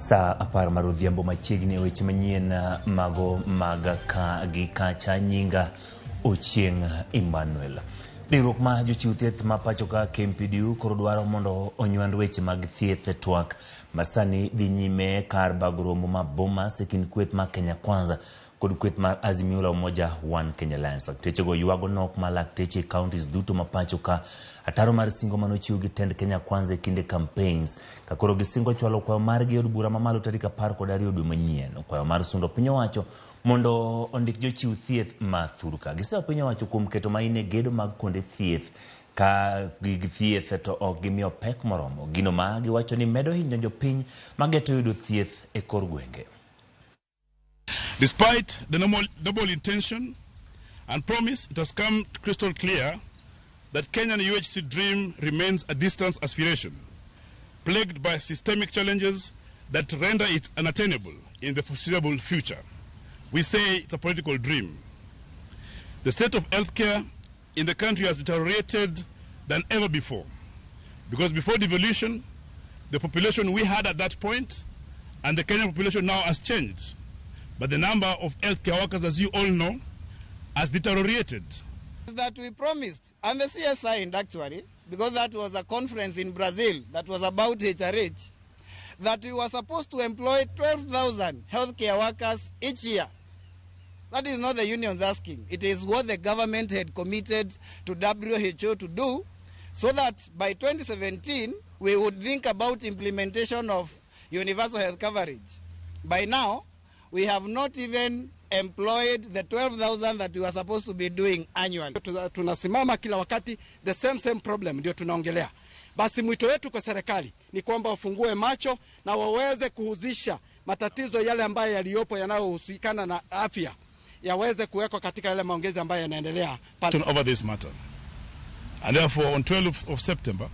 Saa 10 mar odhiambo machiegni e weche manyien mago mag ka gi kacha nyinga Ochieng' Emmanuel. Riwruok ma jochiw thieth ma pacho ka KMPDU koro dwaro mondo onywand weche mag thieth e twak masani dhi nyime kar bago romo ma Bomas e kind kweth ma Kenya Kwanza kod kweth mar Azimio la Umoja One Kenya Alliance. Laktechego ywago nok mar lakteche e counties duto ma pacho ka ataro mar singo mane ochiw gi tend Kenya Kwanza e kinde campaigns ka koro gisingo chwalo kwayo margi e od bura mamalo tarik 12 dwe manyien. Kwayo mar sundo piny owacho mondo ondik jochiw thieth ma thurka. Gisewa piny owacho kuom keto maino e gedo mag kuonde thieth ka gig thieth to ok gimiyo pek moromo. Gino ma giwacho ni medo hinyo jopiny mageto yudo thieth e kor gwenge. Despite the noble intention and promise, it has come crystal clear that Kenyan UHC dream remains a distant aspiration, plagued by systemic challenges that render it unattainable in the foreseeable future. We say it's a political dream. The state of healthcare in the country has deteriorated than ever before, because before devolution, the population we had at that point and the Kenyan population now has changed. But the number of healthcare workers, as you all know, has deteriorated. That we promised, and the CS signed actually, because that was a conference in Brazil that was about HRH, that we were supposed to employ 12,000 healthcare workers each year. That is not the unions asking. It is what the government had committed to WHO to do, so that by 2017, we would think about implementation of universal health coverage. By now, we have not even employed the 12,000 that we were supposed to be doing annually. Tunasimama kila wakati, the same problem ndio tunaongelea. Basi mwito wetu kwa serikali ni kwamba wafungue macho na waweze kuhusisha matatizo yale ambayo yaliyopo yanayohusikana na afya yaweze kuwekwa katika yale maongezi ambayo yanaendelea pale. Over this matter. And therefore on 12th of September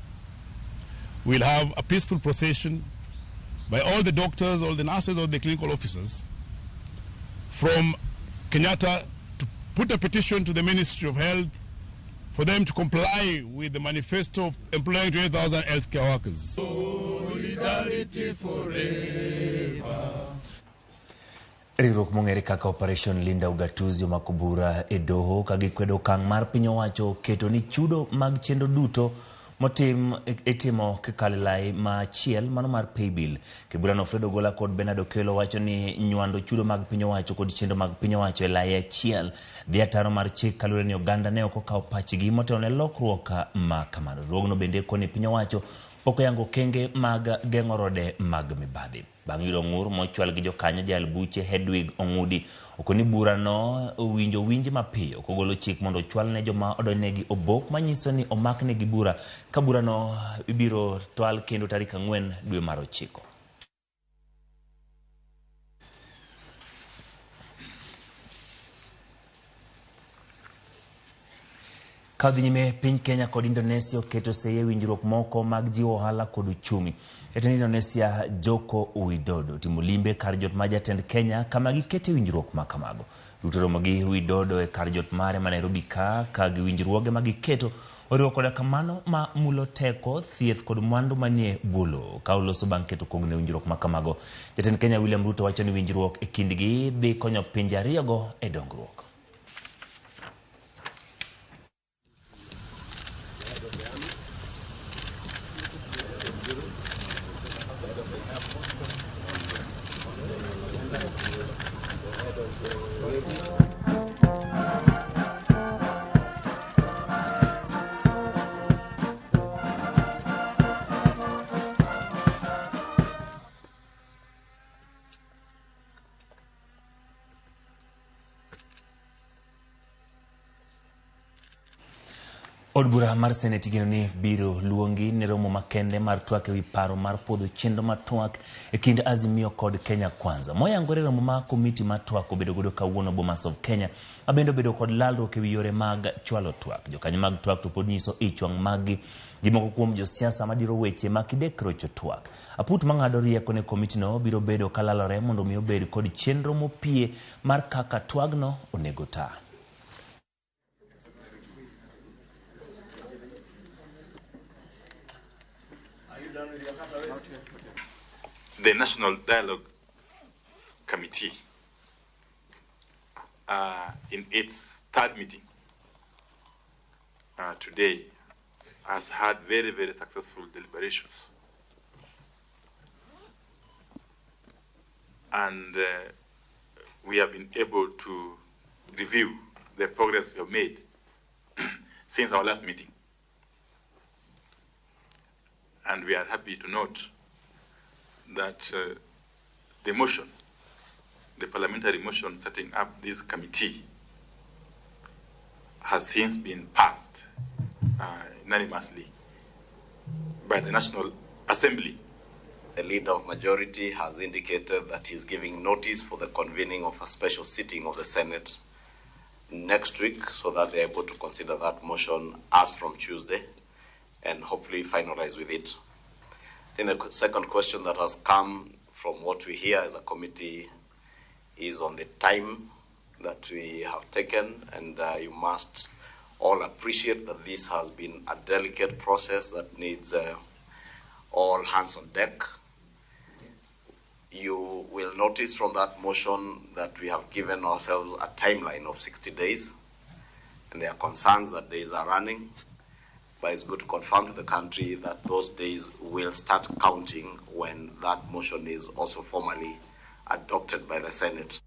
we'll have a peaceful procession by all the doctors, all the nurses, all the clinical officers from Kenyatta to put a petition to the Ministry of Health for them to comply with the manifesto of employing 20,000 healthcare workers. Solidarity forever. Riwruok mong'ere kaka Operation Linda Ugatuzi omako bura e doho ka gikwedo okang' mar piny owacho keto ni chudo mag chenro duto motim itimo kikalo e lai machiel mano mar paybill. Kiburano Fred Ogola kod Bernard Okello wacho ni nywando chudo mag piny owacho kod chenro mag piny owacho e lai achiel dhi ataro mar chik kaluwore ni oganda ne ok okawo pachgi motelo ne lokruok ma kamano. Riwruogno bende koni piny owacho pok oyango okenge mag geng'o rode mag mibadhi. Bang' yudo ng'ur mochwal gi jokanyo jayal buche Hedwig Ong'udi okoni burano owinjo winj mapiyo kogolo chik mondo ochwal ne joma odonjnegi obok manyiso ni omaknegi bura ka burano ibiro twal kendo tarik 4 dwe mar 9. Ka odhi nyime, piny Kenya kod Indonesia oketo sei e winjruok moko mag jiwo ohala kod uchumi. Jatend Indonesia Joko Widodo timo limbe kar jot mar jatend Kenya kama gikete winjruok ma kamago. Ruto romo gi Widodo e kar jot mare ma Nairobi ka gi winjruoge ma giketo oriwo koda kamano ma mulo teko, thieth kod mwandu manie bwo lowo. Ka oloso bang' keto kogno e winjruok ma kamago, jatend Kenya William Ruto wacho ni winjruok e kindgi dhi konyo pinje ariyogo e dongruok. Od bura mar Senate igeno ni biro luongi ne romo makende mar twak ewi paro mar puodho chenro mar twak e kind Azimio kod Kenya Kwanza. Moyangore romo ma komiti mar twak obedo godo kawuono Bomas of Kenya, ma bende obedo kod lalruok ewi yore mag chwalo twak. Jokanyo mag twak to pod nyiso ich wang' maggi gi moko kuom josiasa madiro weche ma kidek rocho twak. Aput mang'ado rieko ne komitino biro bedo kalalore mondo mi obed kod chenro mopie mar kaka twagno onego ta. The National Dialogue Committee, in its third meeting today, has had very, very successful deliberations. And we have been able to review the progress we have made since our last meeting. And we are happy to note that the motion, the parliamentary motion setting up this committee, has since been passed unanimously by the National Assembly. The leader of majority has indicated that he's giving notice for the convening of a special sitting of the Senate next week so that they're able to consider that motion as from Tuesday and hopefully finalize with it. Then the second question that has come from what we hear as a committee is on the time that we have taken, and you must all appreciate that this has been a delicate process that needs all hands on deck. You will notice from that motion that we have given ourselves a timeline of 60 days, and there are concerns that days are running, but it's good to confirm to the country that those days will start counting when that motion is also formally adopted by the Senate.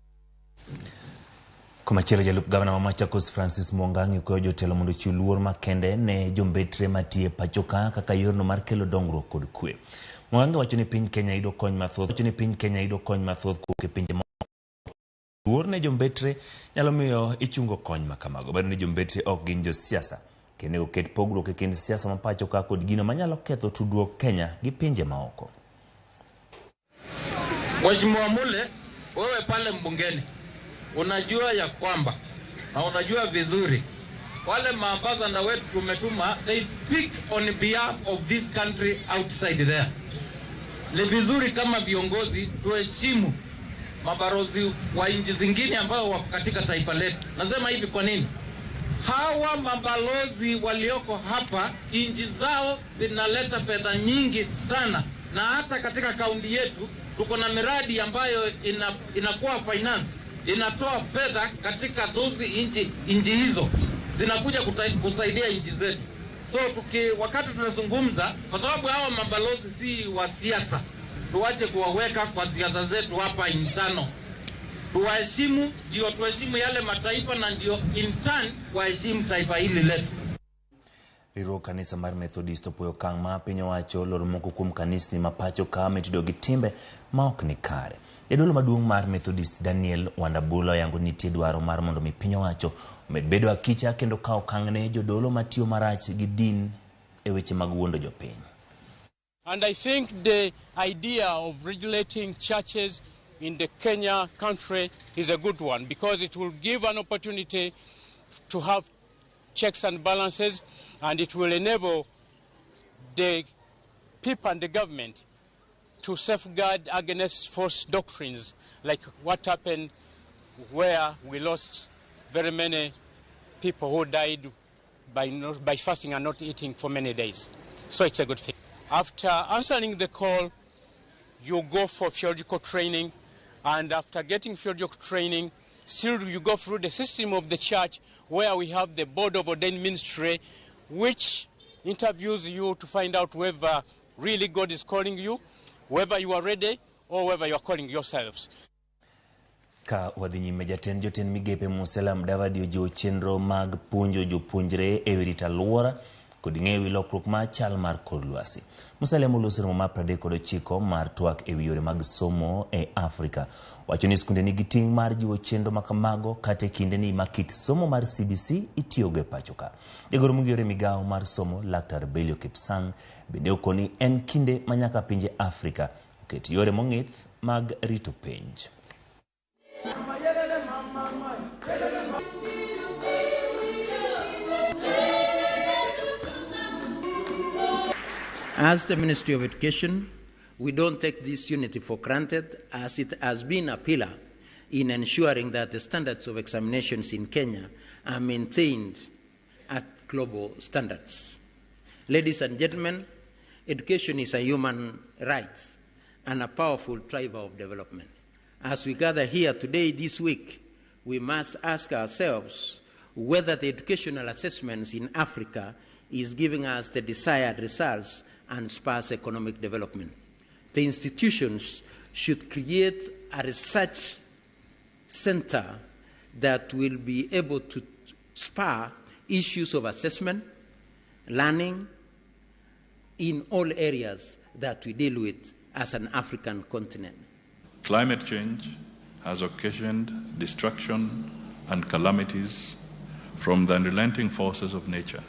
Komachielo, jalup gavana ma Machakos Francis Mwangangi okwayo jotelo mondo ochiw luor makende ne jombetre matie pacho ka kaka yorno mar kelo dongruok kod kwe. Mwangangi wacho ni piny Kenya yudo kony mathoth wacho ni piny Kenya yudo kony mathoth kowuok e pinje ma luor ne jombetre nyalo miyo ichungo kony ma kamago. Bedo ni jombetre ok gin josiasa kendo onego ket pogruok e kind siasa ma pacho ka kod gino manyalo ketho tudruok Kenya gi pinje maoko. Mheshimiwa Mule, wewe pale mbungeni unajua ya kwamba na unajua vizuri wale maambasada wetu tumetuma, they speak on behalf of this country outside there. Ni vizuri kama viongozi tuheshimu mabalozi wa nchi zingine ambao wako katika taifa letu. Nasema hivi kwa nini? Hawa mabalozi walioko hapa nchi zao zinaleta fedha nyingi sana, na hata katika kaunti yetu tuko na miradi ambayo inakuwa finance, inatoa fedha katika those nchi hizo zinakuja kusaidia nchi zetu. So wakati tunazungumza, kwa sababu hawa mabalozi si wa siasa, tuache kuwaweka kwa siasa zetu hapa intano. Tuwaheshimu, ndio tuheshimu yale mataifa na ndio in turn waheshimu taifa hili letu. Riwruog kanisa mar Methodist opuoyo okang' ma piny owacho loro moko kuom kanisni ma pacho ka mitudo gi timbe ma ok ni kare. Jadolo maduong' mar Methodist Daniel Wandabula oyango ni nitie dwaro mar mondo mi piny owacho omed bedo akicha kendo kawo okang' ne jodolo matiyo marach gi din e weche mag wuondo jopiny. And I think the idea of regulating churches in the Kenya country is a good one, because it will give an opportunity to have checks and balances, and it will enable the people and the government to safeguard against false doctrines like what happened where we lost very many people who died by fasting and not eating for many days. So it's a good thing. After answering the call, you go for theological training, and after getting theological training, still you go through the system of the church where we have the board of ordained ministry, which interviews you to find out whether really God is calling you, whether you are ready, or whether you are calling yourselves. Ka wadhi nyime, jatend jotend migepe Musalia Mudavadi ojiwo chenro mag puonjo jopuonjre e wi rito alwora kod ng'eyo wi lokruok mar chal mar kor lwasi. Musalia moloso romo mar 39 mar twak e wi yore mag somo e Afrika wacho ni skunde nigi ting' mar jiwo chenro ma kamago kata e kindeni ma kit somo mar CBC itiyogo e pacho ka. Jagoro mong'iyore migawo mar somo Laktar Belio Kipsang bende okoni en kinde ma nyaka pinje Afrika oket yore mong'ith mag rito penj. As the Ministry of Education, we don't take this unity for granted, as it has been a pillar in ensuring that the standards of examinations in Kenya are maintained at global standards. Ladies and gentlemen, education is a human right and a powerful driver of development. As we gather here today, this week, we must ask ourselves whether the educational assessments in Africa is giving us the desired results and spurs economic development. The institutions should create a research center that will be able to spur issues of assessment, learning, in all areas that we deal with as an African continent. Climate change has occasioned destruction and calamities from the unrelenting forces of nature.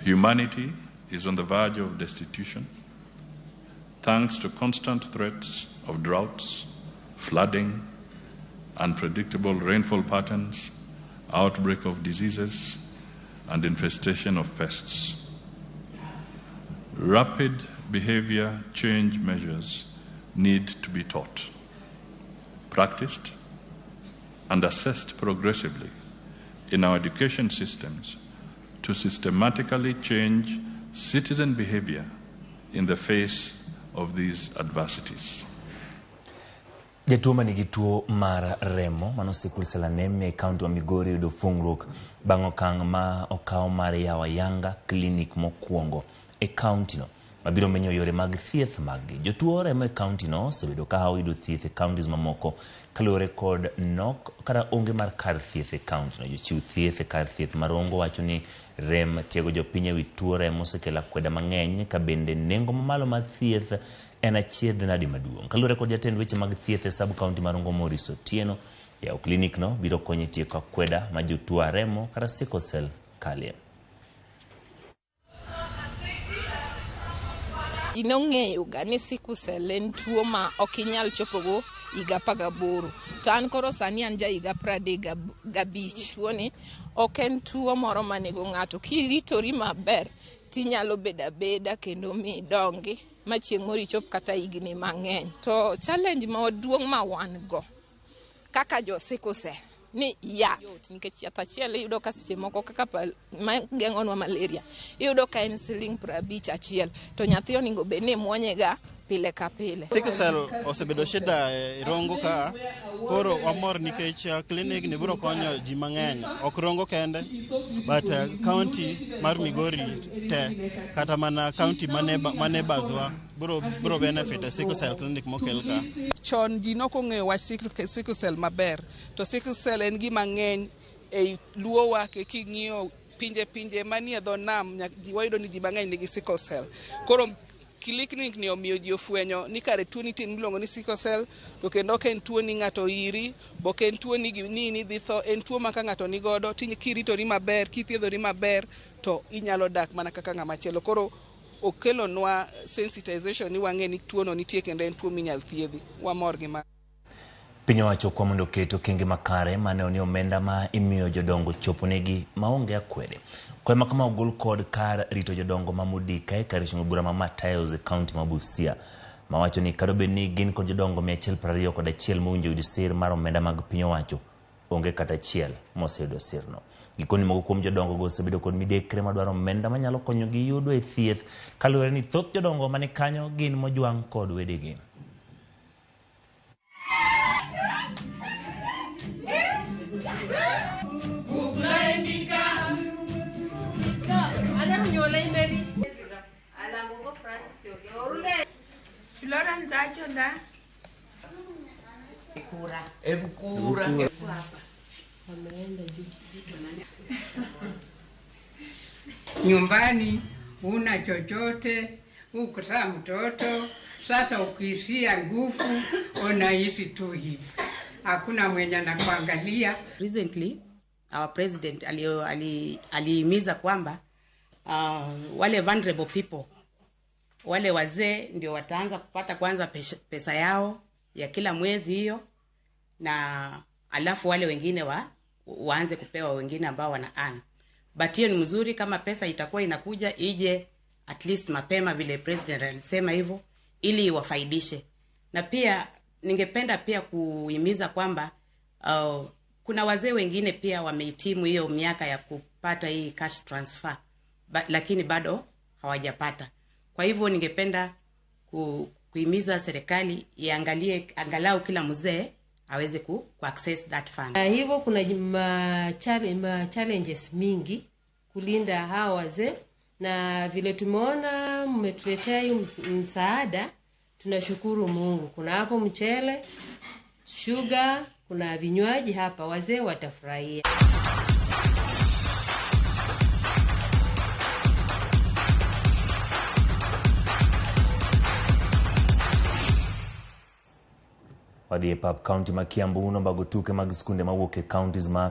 Humanity is on the verge of destitution, thanks to constant threats of droughts, flooding, unpredictable rainfall patterns, outbreak of diseases, and infestation of pests. Rapid behavior change measures need to be taught, practiced, and assessed progressively in our education systems to systematically change citizen behavior in the face of these adversities. Jatuo manigi tuo mar remo mano sickle cell anemia e kaunti ma Migori yudo fungruok bang' okang' ma okaw mar yawo ayanga klinik mokwongo e kaunti no mabiro menyo yore mag thieth maggi. Jotuo remo e kaunti no osebedo ka hawo yudo thieth e counties mamoko kaluwore kod nok kata onge mar kar thieth e kaunti no. Jochiw thieth e kar thieth ma Rongo wacho ni rem tiego jopiny ewi tuo remo osekelo akweda mang'eny ka bende nengo mamalo mar thieth en achiedh nadi maduong'. Kaluwore kod jatend weche mag thieth e sub county ma Rongo Maurice Otieno, yawo klinik no biro konyo e tieko akweda ma jotuo remo kata sickle cell kalie. Ji nong'eyo ga ni sickle cell en tuo ma ok inyal chopogo higa 18. To an koro sani an ja higa 35. Tuoni ok en tuo moro manego ng'ato. Kiritori maber tinyalo bedo abeda kendo midongi ma chieng' moro ichop kata higni mang'eny. To challenge maduong' ma wan go kaka jo sickle cell ni yath, nikech yath achiel iyudo ka seche moko kaka ma geng'onwa malaria iyudo ka en siling 50 achiel, to nyathi onego bed ni muonye ga pile ka pile. Sickle cell osebedo shida e Rongo ka, koro wamor nikech klinik ni biro konyo ji mang'eny, ok Rongo kende but county mar Migori te, kata mana county ma neighbors wa biro benefit e sickle cell clinic mokel ka. Chon ji nok ong'eyo wach sickle cell maber, to sickle cell en gima ng'eny e luowa king'iyo pinje manie dho nam, wayudo ni ji mang'eny nigi sickle cell. Koro klinik ni omiyo ji ofwenyo ni kare tuo nitie miluongo ni sickle cell, to kendo ok en tuo ni ng'ato iri, bo ok en tuo ni ni dhi tho, en tuo ma ka ng'ato nigodo kiritori maber, kithiedhori maber, to inyalo dak mana kaka ng'ama chielo. Koro okelonwa sensitization ni wang'e ni tuo no nitie kendo en tuo minyal thiedhi. Wamor gi ma. Piny owacho kwa mondo oket okenge makare mane ni omenda ma imiyo jodongo choponegi maonge akwede. Kwayo ma kama ogol kod kar rito jodongo ma Mudika e kar chung' bura ma Matayos e kaunti ma Busia, mawacho ni kata obed ni gin kod jodongo 121 mowinjo yud sir mar omenda mag piny owacho, onge kata achiel moseyudo sirno. Gikoni moko kuom jodongo go osebedo kod midekre madwaro omenda manyalo konyogi yudo e thieth, kaluwore ni thoth jodongo mani kanyo gin mojwang' kod wedegi. Nyumbani una chochote, ukuzaa mtoto, sasa ukisia nguvu unaishi tu hivi. Hakuna mwenye anakuangalia. Recently our president alihimiza kwamba wale vulnerable people, wale wazee ndio wataanza kupata kwanza pesa yao ya kila mwezi hiyo, na alafu wale wengine waanze kupewa wengine ambao wana earn. But hiyo ni mzuri kama pesa itakuwa inakuja ije at least mapema vile president alisema hivyo, ili wafaidishe. Na pia ningependa pia kuhimiza kwamba kuna wazee wengine pia wamehitimu hiyo miaka ya kupata hii cash transfer, lakini bado hawajapata. Kwa hivyo ningependa kuhimiza serikali iangalie angalau kila mzee aweze ku access that fund. Na hivyo kuna ma challenges mingi kulinda hawa wazee, na vile tumeona mmetuletea hiyo msaada, tunashukuru Mungu. Kuna hapo mchele, sugar, kuna vinywaji hapa, wazee watafurahia. Wadhi e pap kaunti ma Kiambu nombago tuke mag skunde mawuok e counties ma